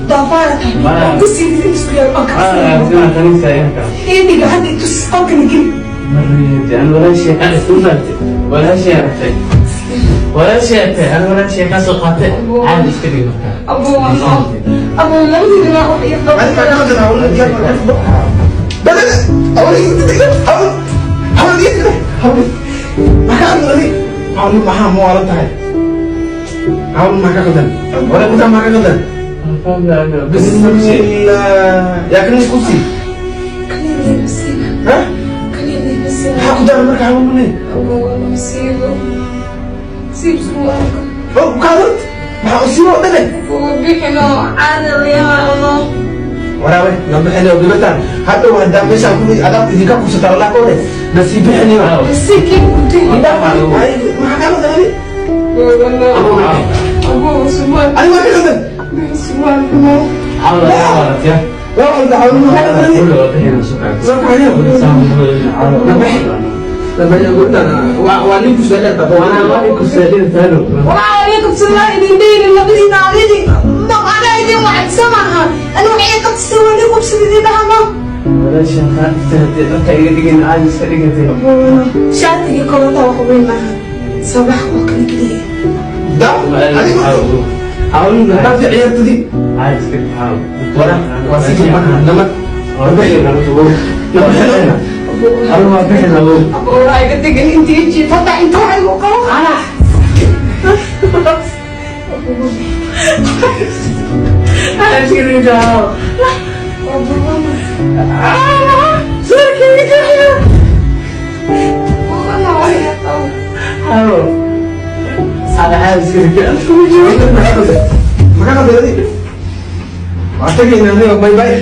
Doofaara tahay oo ku siidid isku yaal oo kacsan. Idiga hadda tus qolkana geli. Abuu, abuu, labadiina wax ii qabo. Maxaa ka qaldan? Hawl, hawl, hawl, hawl, hawl, maxaa ka qaldan adi? Hawl, maxaa ma waalan tahay? Hawl, maxaa ka qaldan? Wala intaa maxaa ka qaldan? Bismillah, yaa kan ku sii? Ha, maxaa ku daran marka hawl mane? Abuu, waa nasiibo. Siib surwaalka. Oo kaadad maxaa u siibo dhane? Abuu, bixino caada liyaano. Waraawe, na bixini oo gabartaan hadhow haddaa meeshaan ku adaa idinka kubsataa wallah ka wade nasii bixini. Sikii ku tegi. Maxaa ka qaldan adi? Abuu, surwaal. Adi waa ka qaldan. Surwaalka. Waa qaldan hawl, maxaa ka qaldan adi? Soo kaxayo. Waa nin kusoo dheerta. Walaa idin qabsadaa idin dheyni labadiina adidi anaa idin wacdsa maaha ani wax ii qabsay waa nin qabsada idin dhahano. Shaatigii kolota wax weyn maaha, sabax oo kala geliya. Da adigu haddaad ciyaartadi wara waa si marka nama. Abuu, waa iga degan intii jiif hadda inta wax igu qabo. Maxaa qaldan adi? Waa tagaynaa aniga, bye bye.